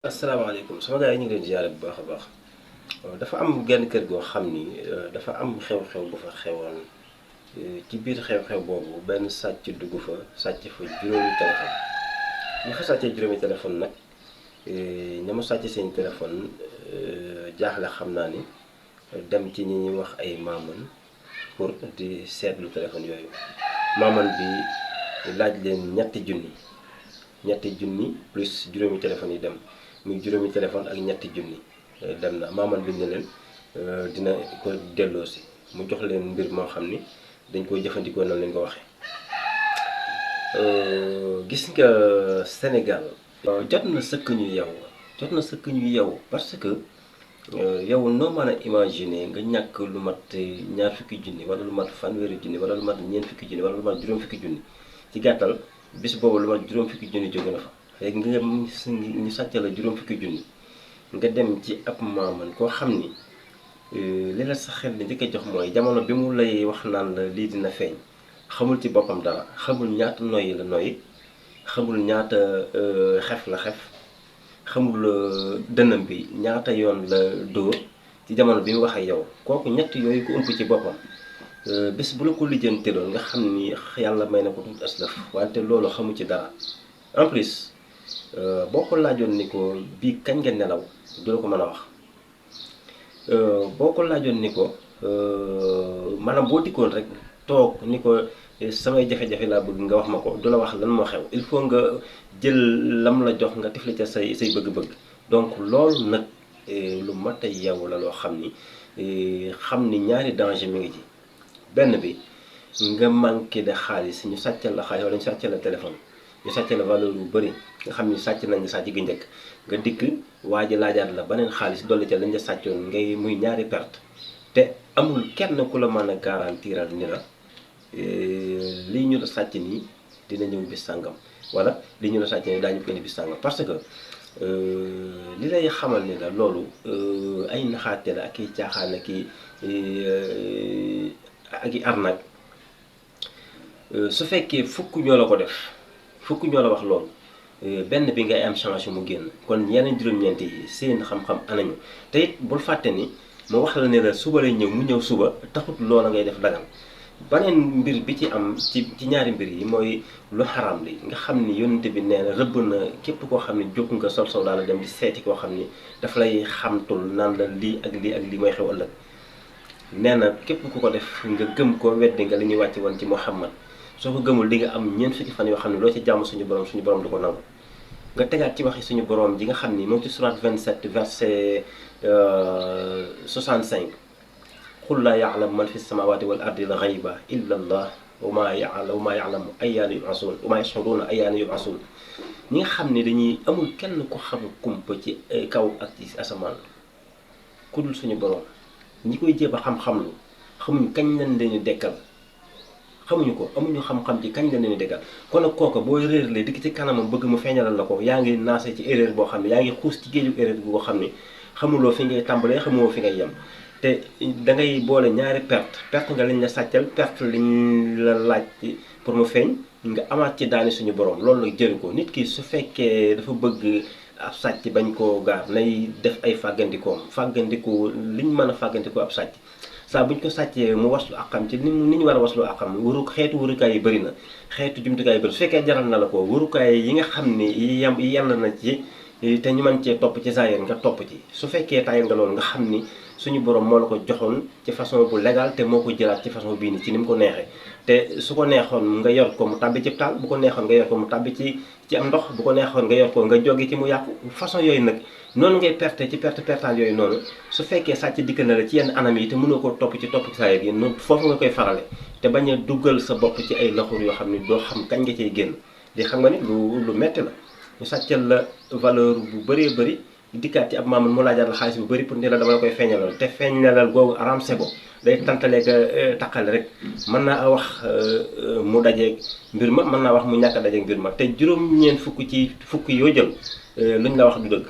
asalaamaaleykum sama gars yi ñu ngi leen di ziare bu baax a baax dafa am genn kër goo xam ni dafa am xew-xew bu fa xewoon ci biir xew-xew boobu benn sàcc dugg fa sàcc fa juróomi téléphone ñu fa sàccee juróomi téléphone nag ña mu sàcc seen téléphone jaaxle xam naa ni dem ci ñi ñuy wax ay maaman pour di seetlu téléphone yooyu maaman bi laaj leen ñetti junni plus juróomi téléphone yi dem muy juróomi téléphone ak ñetti junni dem na maaman bi ne leen dina ko delloosi mu jox leen mbir moo xam ni dañ koy jëfandikoo noonu leen ko waxee. Gis nga Sénégal jot na sëkk ñu yeewu parce que yow noo mën a imaginer nga ñàkk lu mat ñaar fukki junni wala lu mat fanweeri junni wala lu mat ñeent fukki junni wala lu mat juróom fukki junni ci gàttal bis boobu lu mat juróom fukki junni jóge na fa léegi nga ñu sàcc la juróom fukki junni nga dem ci ab maaman koo xam ni li la sa xel di njëkk a jox mooy jamono bi mu lay wax naan la lii dina feeñ xamul ci boppam dara xamul ñaata noyyi la noyyi xamul ñaata xef la xef xamul dënnam bi ñaata yoon la dóor ci jamono bi mu wax ak yow kooku ñett yooyu ko ëmp ci boppam bés bu la ko lijjanteeloon nga xam ni yàlla may na ko tuuti aslaf wante loolu xamu ci dara en plus boo ko laajoon ni ko bii kañ nga nelaw du la ko mën a wax boo ko laajoon ni ko maanaam boo dikkoon rek toog ni ko samay jafe-jafe laa bëgg nga wax ma ko du la wax lan moo xew il faut nga jël lam la jox nga tifli ca say bëgg-bëgg donc loolu nag lu mat a yeewu la loo xam ni ñaari danger mi ngi ci. benn bi nga manqué de xaalis ñu sàccal la xaalis wala ñu sàccal la téléphone ñu sàccal la valeur yu bëri nga xam ni sàcc nañ la sàcc gi njëkk nga dikk waa ji laajaat la beneen xaalis dolli ca lañ la sàccoon ngay muy ñaari perte te amul kenn ku la mën a garantiral ni la lii ñu la sàcc nii dina ñëw bis sàngam wala lii ñu la sàcc nii daañu ko indi bis sàngam parce que li lay xamal ni la loolu ay naxaate la ak i caaxaan ak i arnaque su fekkee fukk ñoo la ko def fukk ñoo la wax loolu benn bi ngay am chance mu génn kon yeneen juróom-ñeent yi seen xam-xam anañu te it bul fàtte ni mu wax la ne la suba lay ñëw mu ñëw suba taxut loola ngay def dagal beneen mbir bi ci am ci ñaari mbir yi mooy lu xaram li nga xam ni yonent bi nee na rëbb na képp koo xam ne jóg nga sol daal dem di seeti koo xam ni daf lay xamtul naan la lii ak lii mooy xew ëllëg nee na képp ku ko def nga gëm ko weddi nga li ñuy wàcce woon ci Muhammad soo ko gëmul di nga am ñeent fukki fan yoo xam ne loo ci jàmm suñu borom du ko nangu nga tegaat ci waxi suñu borom ji nga xam ni moom ci surat 27 verset 65 qul laa ya'lamu man fi samawati wal ardi al ghayba illa allah wa ma ya'lamu ayyaana yub'asun wa ma yash'uruna ayyaana yub'asun ñi nga xam ne dañuy amul kenn ko xam kumpa ci kaw ak ci asamaan ku dul suñu borom ñi koy jéem a xam-xamlu xamuñu kañ lañ leen dekkal xamuñu ko amuñu xam-xam ci kañ lañ leen dekkal kon nag kooka boo réerlee dikk ci kanamam bëgg mu feeñalal la ko yaa ngi naase ci erreur boo xam ne yaa ngi xuus ci géeju erreur boo xam ne xamuloo fi ngay tàmbalee xamuloo fi ngay yem te da ngay boole ñaari perte nga liñ la sàccal perte liñ la laaj pour mu feeñ nga amaat ci daani suñu borom loolu nag jëru ko nit ki su fekkee dafa bëgg ab sàcc bañ koo gaar nay def ay fàggandiku liñ mën a fàggandikoo ab sàcc saa buñ ko sàccee mu waslu àqam ci ni ñu war a waslu àqam xeetu warukaay yi bëri na xeetu jumtukaay yi bëri su fekkee jaral na la ko warukaay yi nga xam ni yenn na ci te ñu mën cee topp ci zaahir nga topp ci su fekkee tayal nga loolu nga xam ni suñu borom moo la ko joxoon ci façon bu légal te moo ko jëlaat ci façon bii nii ci ni mu ko neexee te su ko neexoon nga yor ko mu tàbbi ci taal bu ko neexoon nga yor ko mu tàbbi ci am ndox bu ko neexoon nga yor ko nga jóge ci mu yàqu façon yooyu nag noonu ngay perte ci pertaal yooyu noonu su fekkee sàcc dikk na la ci yenn anam yi te mënoo ko topp ci saa yi noonu foofu nga koy farale te bañ a duggal sa bopp ci ay laxur yoo xam ne doo xam kañ nga cay génn di xam nga ni lu metti la ñu sàccal la valeur bu bëree bëri dikkaat ci ab maaman mu laajaat la xaalis bu bëri pour ni la dama la koy feeñalal te feeñalal googu aram sebo day tantalee ka taqale rek mën naa wax mu dajeeg mbir ma mën naa wax mu ñàkk a dajeeg mbir ma te juróom-ñeent fukk ci fukk yoo jël luñ la wax du dëgg